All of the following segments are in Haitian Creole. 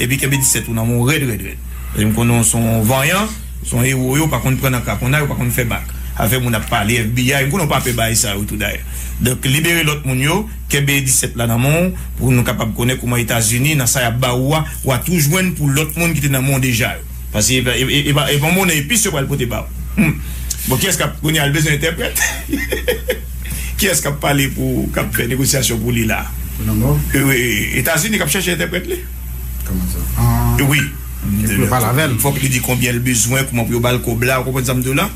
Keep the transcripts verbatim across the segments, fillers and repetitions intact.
epi kenbe disèt ou nan men w rèd, rèd, rèd. Paske m konnen w se yon vanyan, se yon ewo, yo pa konn pran nan kaponnay, yo pa konn fè bak. Afè moun ap pale, F B I, m konnen w pa pè bagay sa yo tou dayè. Donk, libere lòt moun yo, kenbe disèt la nan men w, pou nou kapab konnen kouman Etazini, nan sa y ap ba ou a, w a tou jwenn pou lòt moun ki te nan men w deja yo. Paske e pa, e, e, e pa, e pa yon monnen epis yo pral pote ba ou. Hmm. Bon, kiyès k ap, kounye a, l bezwen entèprèt? Kiyès k ap pale pou, k ap fè negosyasyon pou li la? Pou lanmò? E, e, Etazini k ap chèche entèprèt li. Kòman sa? Ah. E wi. Pou yo pale avè l. Fòk li di konbyen l bezwen, kouman pou yo ba l kòb la, ou konprann sa m di w la?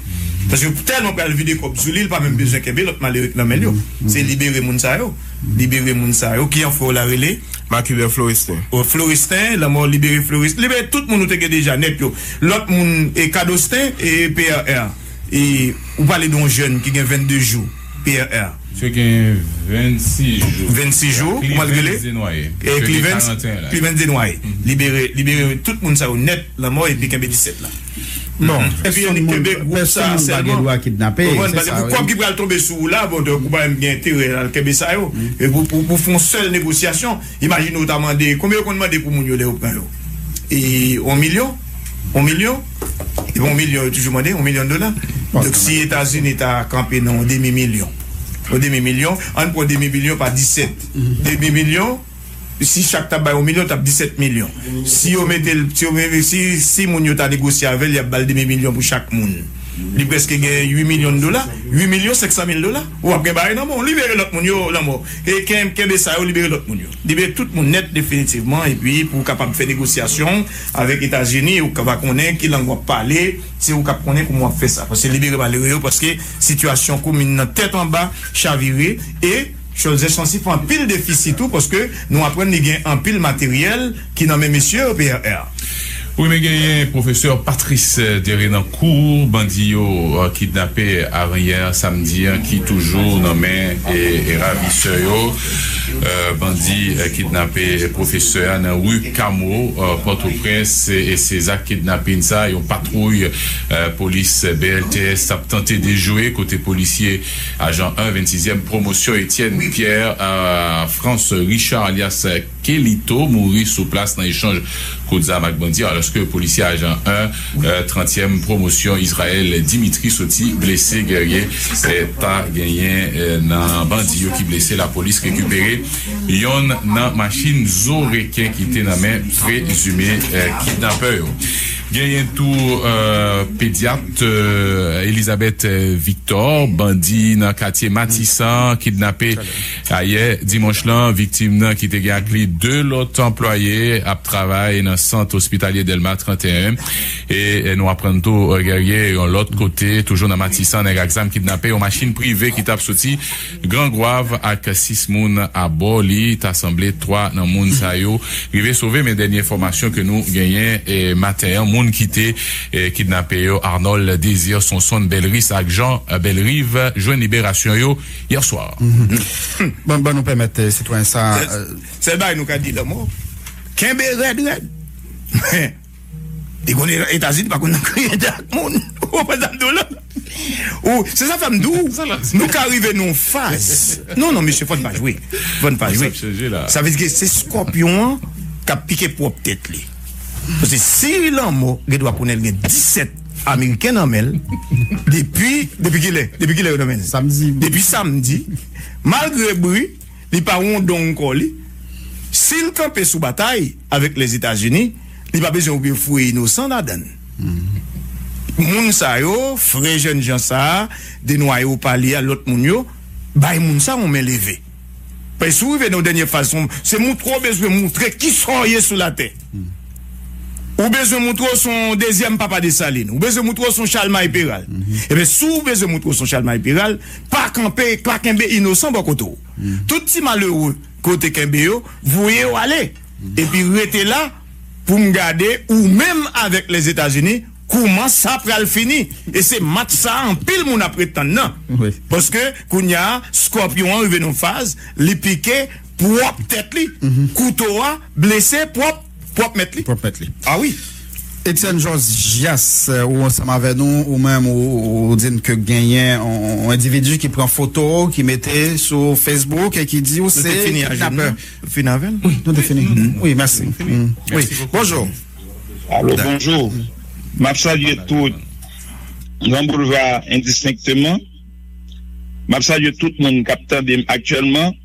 Paske tèlman pral vide kòb sou li, li pa menm bezwen kenbe lòt malere k nan men l yo. Se libere moun sa yo. Libere moun sa yo. Ki enfo w la rele? Makilè Florestin. O, Florestin, lanmò libere Florestin. Libere tout moun ou te gen deja nèt yo. Lòt moun, e Kadosten, e P R R. E ou pale de yon jèn ki gen vennde jou, P R R. Misye gen vennsis jou. Vennsis jou, kouman l rele? Cleavens Desnoyers. E Misye gen Cleavens, karanteyen la. Cleavens Desnoyers. Libere, libere tout moun sa yo nèt, lanmò, epi kenbe disèt la. Bon, epi annik kenbe gwoup sa a sèlman. Konprann, paske pou kòb ki pral tonbe sou ou la, bon, donk ou pa menm gen enterè al kenbe sa yo. E pou, pou, pou fè yon sèl negosyasyon, imajine ou ta mande, konbyen yo konn mande pou moun yo lè yo pran yo? E, yon milyon? Yon milyon? E bon, yon milyon, yo toujou mande, yon milyon dola. Donk, si Etazini ta kanpe nan yon demi milyon, yon demi milyon, ann pran demi milyon pa disèt. Demi milyon, si chak ta bay yon milyon, t ap disèt milyon. Si yo mete l, si yo mete, si, si moun yo ta negosye avè l, y ap ba l demi milyon pou chak moun. Li prèske gen uit milyon dola, uit milyon senk san mil dola. Ou ap gen bagay nan men w, libere lòt moun yo, lanmò. E ken-, kenbe sa yo, libere lòt moun yo. Libere tout moun nèt, definitivman, epi pou w kapab fè negosyasyon avèk Etazini, ou ka va konnen ki lang w ap pale, se ou k ap konnen kouman w ap fè sa. Paske libere malere yo, paske sitiyasyon komin nan tèt anba, chavire, e Cholzè Chancy fè anpil defi sitou paske nou aprann li gen anpil materyèl ki nan men mesye yo, P R R. Wi, men genyen pwofesè Patrice Derenancourt, bandi yo, eh, kidnape ayè samdi an, ki toujou nan men, eh, eh, ravisè yo. Eh, bandi, eh, kidnape pwofesè a nan ri Kamo, eh, Pòtoprens, e se zak kidnapin sa, yon patwouy, eh, polis B L T S t ap tante dejwe kote polisye ajan en vennsizyèm pwomosyon Etienne Pierre, eh, France Richard alias Kelito mouri sou plas nan echanj kout zam ak bandi, alòske polisye ajan en, eh, trantyèm pwomosyon Israël Dimitri soti blese. Gèrye, eh, ta genyen, eh, nan bandi yo ki blese. Lapolis rekipere yonn nan machin zo reken ki te nan men prezime, eh, kidnapè yo. Genyen tou, eh, pedyat, eh, Elizabeth, eh, Victor, bandi nan katye Matisan, kidnape ayè dimanch lan. Viktim nan ki te gen ak li de lòt anplwaye ap travay nan sant ospitalye Dèlma trannteyen. E, e nou aprann tou, eh, Gèrye, yon lòt kote, toujou nan Matisan, nèg ak zam kidnape yon machin prive ki t ap soti Gran Gwav ak sis moun abò li. Ta sanble twa nan moun sa yo rive sove, men dènye enfòmasyon ke nou genyen, eh, maten an, moun ki te, eh, kidnape yo, Arnold Désir, Sonson Belris ak Jean, eh, Bellerive, jwenn liberasyon yo yè swa. Ban, ban nou pèmèt, eh, sitwayen sa, eh, sèl bagay nou ka di lanmò, kenbe rèd, rèd. Li konn Etazini pa konn nan kriye ak moun. Ou konprann sa m di w la? Ou, se sa fè m di w, nou ka rive nan yon faz. Non, non, mesye, fò n pa jwe. Fò n pa jwe. Sa vle di ke se skòpyon an k ap pike pwòp tèt li. Paske si lanmò gen dwa konnen l gen disèt ameriken nan men l, depi, depi kilè? Depi kilè yo nan men l? Samdi. Depi samdi, malgre bri, li pa wondong kò li. Si l kanpe sou batay avèk Lèzetazini, li pa bezwen oubyen foure inosan ladan l. Moun sa yo, frè jènjan sa a, Desnoyers ou pale a, lòt moun yo, bay moun sa yon men leve. Paske si w rive nan yon dènye faz, se moutre w bezwen moutre kisa w ye sou latè. Ou bezwen moutre w se yon dezyèm papa Desalin. Ou bezwen moutre w se yon Chalmay Peral. Ebyen, si w bezwen moutre w se yon Chalmay Peral, pa kanpe, pa kenbe inosan bò kote w. Tout ti malere ke w te kenbe yo, voye yo ale. Epi rete la pou m gade ou menm avèk Lèzetazini, kouman sa pral fini. E se match sa a anpil moun ap ret tann nan. Paske kounye a, skòpyon an rive nan yon faz, li pike pwòp tèt li. Kouto a blese pwòp, pwòp mèt li. Pwòp mèt li. A wi. Etienne Josias, ou ansanm avè nou, ou menm, ou, ou di n ke genyen yon, yon endividi ki pran foto, ki mete sou Facebook e ki di ou se kidnapè. Fini avè l? Wi, nou te fini. Wi, mèsi. Wi, bonjou. Alo, bonjou. M ap salye tout Gran Boulva endistenkteman. M ap salye tout moun k ap tande m aktyèlman.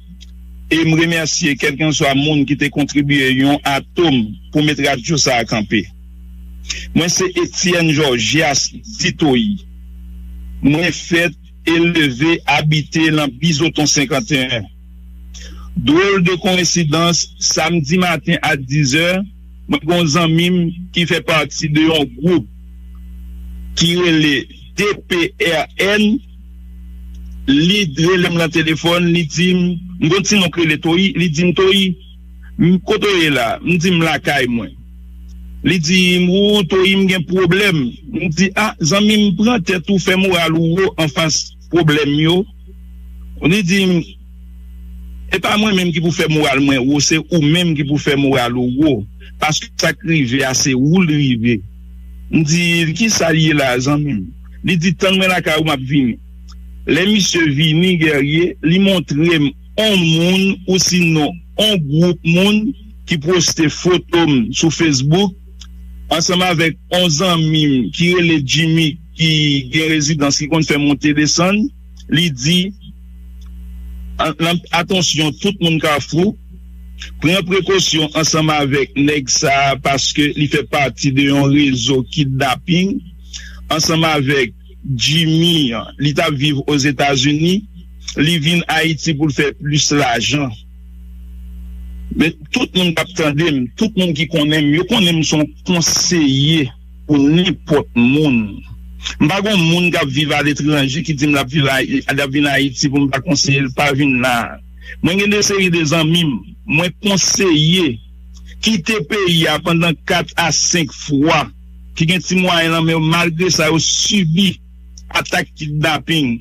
E m remèsye kèlkanswa moun ki te kontribye yon atom pou met radyo sa a kanpe. Mwen se Etienne Georgias Ditoyi. Mwen fèt e leve abite nan Bizoton senkanteyen. Dwòl de koyensidans, samdi maten a diz è, mwen gen yon zanmi m ki fè pati de yon gwoup ki rele D P R N. Li rele m nan telefòn, li di m, m gon ti non k rele Toyi, li di m, Toyi, m kote w ye la? M di m lakay mwen. Li di m, ou Toyi, m gen pwoblèm. M di, a zanmi m, pran tèt ou, fè moral ou wo anfas pwoblèm yo. Li di m, e pa mwen menm ki pou fè moral mwen wo, se ou menm ki pou fè moral ou wo. Paske sa k rive a, se ou l rive. M di l, kisa l ye la, zanmi m? Li di, tann mwen lakay ou, m ap vini. Lè misye vini, Guerrier, li montre m on moun, ou sinon on gwoup moun ki poste foto m sou Facebook ansanm avèk on zanmi m ki rele Jimmy, ki gen rezidans, ki konn fè monte desann. Li di, atansyon, tout moun Kafou, pran prekosyon ansanm avèk nèg sa a, paske li fè pati de yon rezo kidnaping ansanm avèk Jimmy. Li t ap viv Ozetazini, li vin Ayiti pou l fè plis lajan. Men tout moun k ap tande m, tout moun ki konnen m, yo konnen m se yon konseye pou nenpòt moun. M pa gon moun k ap viv aletranje ki di m l ap viv, l ap vin Ayiti pou m pa konseye l, pa vin la. Mwen gen de seri de zanmi m, mwen konseye, kite peyi a pandan kat a senk fwa, ki gen ti mwayen nan men yo, malgre sa yo sibi atak kidnaping.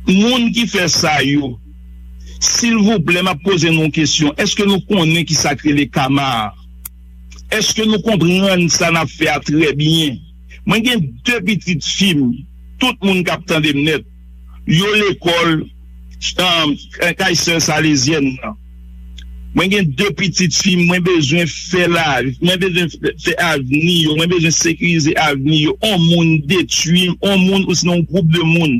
Moun ki fè sa yo, silvouplè, m ap poze nou yon kesyon, èske nou konnen ki sa k rele kama a? Èske nou konprann sa n ap fè a trè byen? Mwen gen de pitit fi m, tout moun k ap tande m nèt, yo lekòl, kay sè Salezyèn nan. Mwen gen de pitit fi m, mwen bezwen fè lavi, mwen bezwen fè avni yo, mwen bezwen sekirize avni yo. On moun detwi m, on moun, ou sinon yon gwoup de moun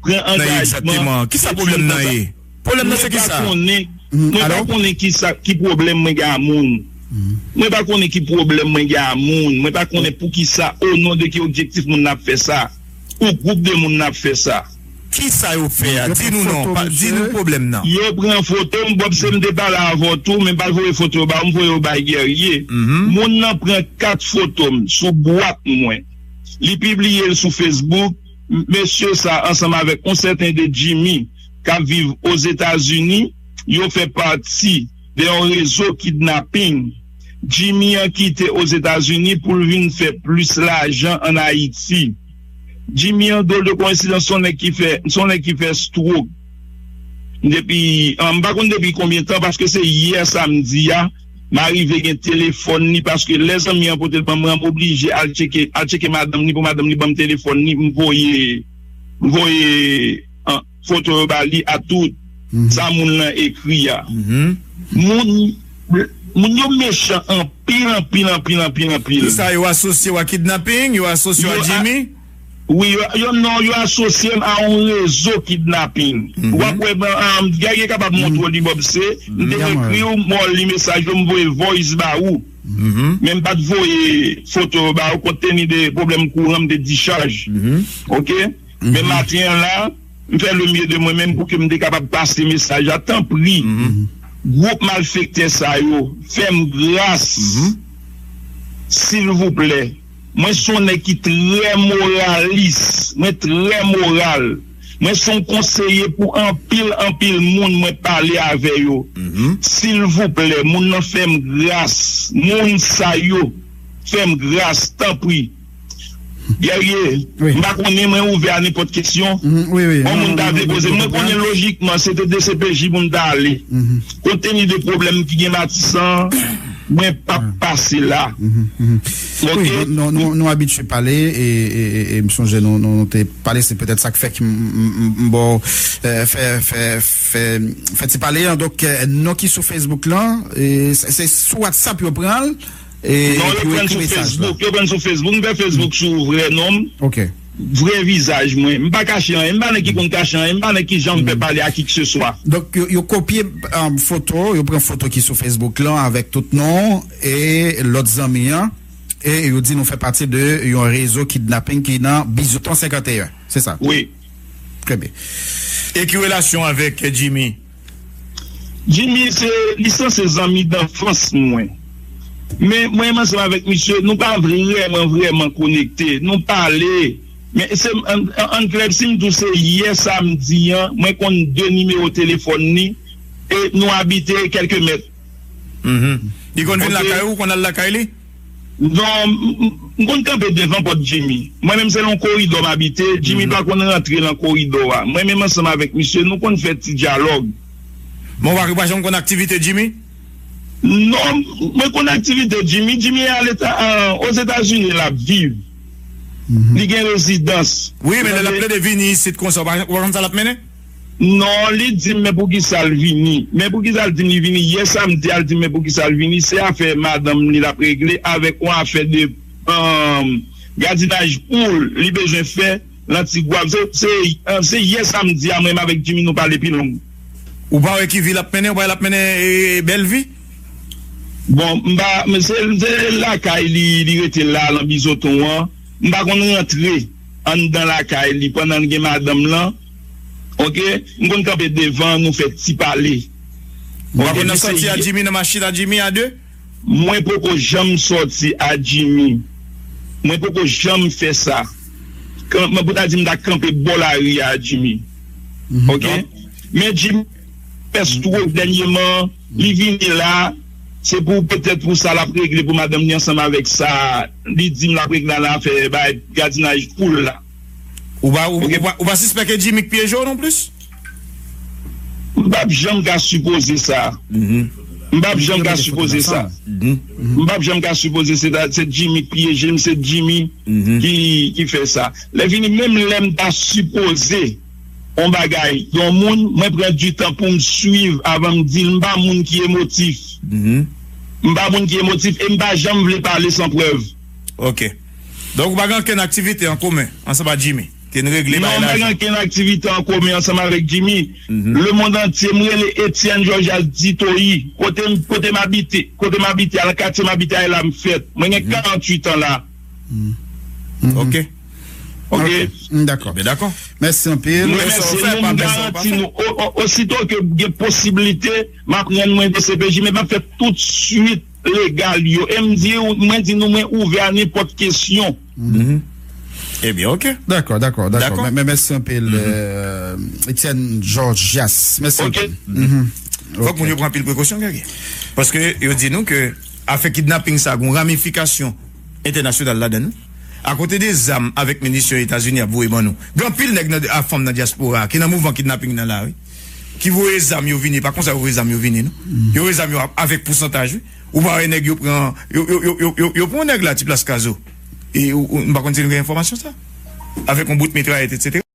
pran angajman. Kisa pwoblèm nan ye? Pwoblèm nan se kisa? Mwen pa konnen ki sa, ki pwoblèm mwen gen a moun. Mwen pa konnen ki pwoblèm mwen gen a moun. Mwen pa konnen poukisa, o non de ki objektif moun nan ap fè sa, ou gwoup de moun nan ap fè sa. Kisa yo fè a? Di nou non, di nou pwoblèm nan. Yo pran foto m, Bob, se m te pale avè w tou, men m pa voye foto yo ba ou, m voye yo bay Guerrier. Moun nan pran kat foto m sou bwat mwen. Li pibliye l sou Facebook. Mesye sa ansanm avèk yon sèten de Jimmy k ap viv Ozetazini, yo fè pati de yon rezo kidnaping. Jimmy an kite Ozetazini pou l vin fè plis lajan ann Ayiti. Jimmy an, dwòl de koyensidans, se yon nèg ki fè, se yon nèg ki fè stroke. Depi, m pa konn depi konbyen tan, paske se yè samdi a, m arive gen telefòn li, paske lè zanmi an pote l ban mwen, m oblije al tcheke, al tcheke madanm li, pou madanm li ban m telefòn li, m voye, m voye foto yo ba li a tout sa moun nan ekri a. Moun, moun yo mechan anpil, anpil, anpil, anpil, anpil. Kisa, yo asosye w a kidnaping? Yo asosye w a Jimmy? Wi, yo, yo, non, yo asosye m a yon rezo kidnaping. W ap wè, Guerrier kapab montre w li, Bob, se, m te ekri w, m li mesaj yo, m voye voice ba ou. Men m pa t voye foto ba ou, kont teni de pwoblèm kouran, m te dichaj. Oke? Men maten an la, m fè le mieux de mwen menm pou ke m te kapab pase mesaj la. Tanpri, gwoup malfektè sa yo, fè m gras, silvouplè. Mwen se yon nèg ki trè moralis, mwen trè moral. Mwen se yon konseye pou anpil, anpil moun mwen pale avè yo. Silvouplè, moun nan fè m gras. Moun sa yo, fè m gras, tanpri. Guerrier, m pa konnen, mwen ouvè a nenpòt kesyon. Yon moun ta vle poze. Mwen konnen lojikman, se te D C P J pou m ta ale. Kont teni de pwoblèm ki gen Matisan, mwen p ap pase la. Wi, nou abitye pale, e m sonje nou te pale, se petèt sa k fè ki m ba w fè ti pale an. Donk, non ki sou Facebook lan, se sou WhatsApp yo pran l. Non, yo pran l sou Facebook. Yo pran l sou Facebook. M fè Facebook sou vrè non m, vrè vizaj mwen. M pa kache anyen. M pa nèg ki konn kache anyen. M pa nèg ki janm pè pale a kikseswa. Donk, yo kopye foto, yo pran foto ki sou Facebook lan avèk tout non e lòt zanmi an. E yo di nou fè pati de yon rezo kidnaping ki nan Bizouton senkanteyen. Se sa? Wi. Trè byen. E ki relasyon avèk Jimmy? Jimmy se, li sanse zanmi danfans mwen. Men mwen menm ansanm avèk misye, nou pa vrèman, vrèman konekte. Nou pale, men se, an, an, an klè, si m di w se yè samdi an, mwen konn de nimewo telefòn li, e nou abite kèlke mèt. Li konn vin lakay ou, ou konn al lakay li? Non, m konn kanpe devan pòt Jimmy. Mwen menm se nan yon koridò m abite, Jimmy pa konn rantre nan koridò a. Mwen menm ansanm avèk misye, nou konn fè ti dyalòg. Men ou pa janm konn aktivite Jimmy? Non, mwen konn aktivite Jimmy. Jimmy al Ozetazini l ap viv. Li gen rezidans. Wi, men lè l ap plede vini isit konsa, ou pa konn sa l ap mennen? Non, li di m men poukisa l vini. Men poukisa l di m li vini yè samdi a, l di m men poukisa l vini. Se afè madanm li l ap regle avèk yon afè de gadinaj poul li bezwen fè nan Ti Gwav. Se, se, se yè samdi a, mwen menm avèk Jimmy nou pale pi long. Ou pa wè ki vi l ap mennen? Ou pa wè l ap mennen bèl vi? Bon, m pa, se, se lakay li, li rete la, nan Bizoton an. M pa konn rantre anndan lakay li pandan l gen madanm lan. Oke? M konn kanpe devan, nou fè ti pale. Ou pa konn nan sòti a Jimmy, nan machin a Jimmy a de? Mwen poko janm sòti a Jimmy. Mwen poko janm fè sa. Kan, mwen pou ta di m ta kanpe bò lari a Jimmy. Oke? Men Jimmy pès twòp dènyeman, li vini la, se pou petèt pou sa l ap regle pou madanm li ansanm avèk sa li di m l ap regle nan afè bay gadinaj poul la. Ou pa, ou, ou pa, ou pa sispèk Jimmy k pyeje w non plis? M p ap janm ka sipoze sa. M p ap janm ka sipoze sa. M p ap janm ka sipoze se, se Jimmy k pyeje m, se Jimmy ki, ki fè sa. Lè fini, menm lè m ta sipoze yon bagay, yon moun, mwen pran ditan pou m swiv avan m di l. M pa moun ki emotif. M pa moun ki emotif e m pa janm vle pale san prèv. Ok. Donk, ou pa gen okenn aktivite an komen ansanm ak Jimmy? Ke n regle bagay la. Non, m pa gen okenn aktivite an komen ansanm avèk Jimmy. Lemonn antye, m rele Etienne Georgias Ditoyi. Kote m, kote m abite, kote m abite a, nan katye m abite a, e la m fèt. Mwen gen karanntuit an la. Ok. Ok. Dakò. Mèsi anpil. M remèsye nou, m garanti nou, o, o, osito ke gen posiblite, m ap rann mwen D C P J, men m ap fè tout swit legal yo. E m di, mwen di nou, mwen ouvè a nenpòt kesyon. Ebyen, ok. Dakò, dakò, dakò. Men, men mèsi anpil, Etienne Georgias. Mèsi anpil. Fòk moun yo pran anpil prekosyon, Guerrier. Paske yo di nou ke afè kidnaping sa gon ramifikasyon entènasyonal ladan l. Akote de zam avèk minisyon Etazini ap voye ban nou, gen anpil nèg nan, a fanm nan dyaspora ki nan mouvman kidnaping nan la, wi. Ki voye zam yo vini, pa konsa yo voye zam yo vini, non. Yo voye zam yo avèk pousantaj, wi. Ou pa wè nèg yo pran, yo, yo, yo, yo, yo, yo pran nèg la, ti plas kazo. E ou, ou, m pa konn si nou gen enfòmasyon sa. Avèk yon bout mitrayèt, etsetera.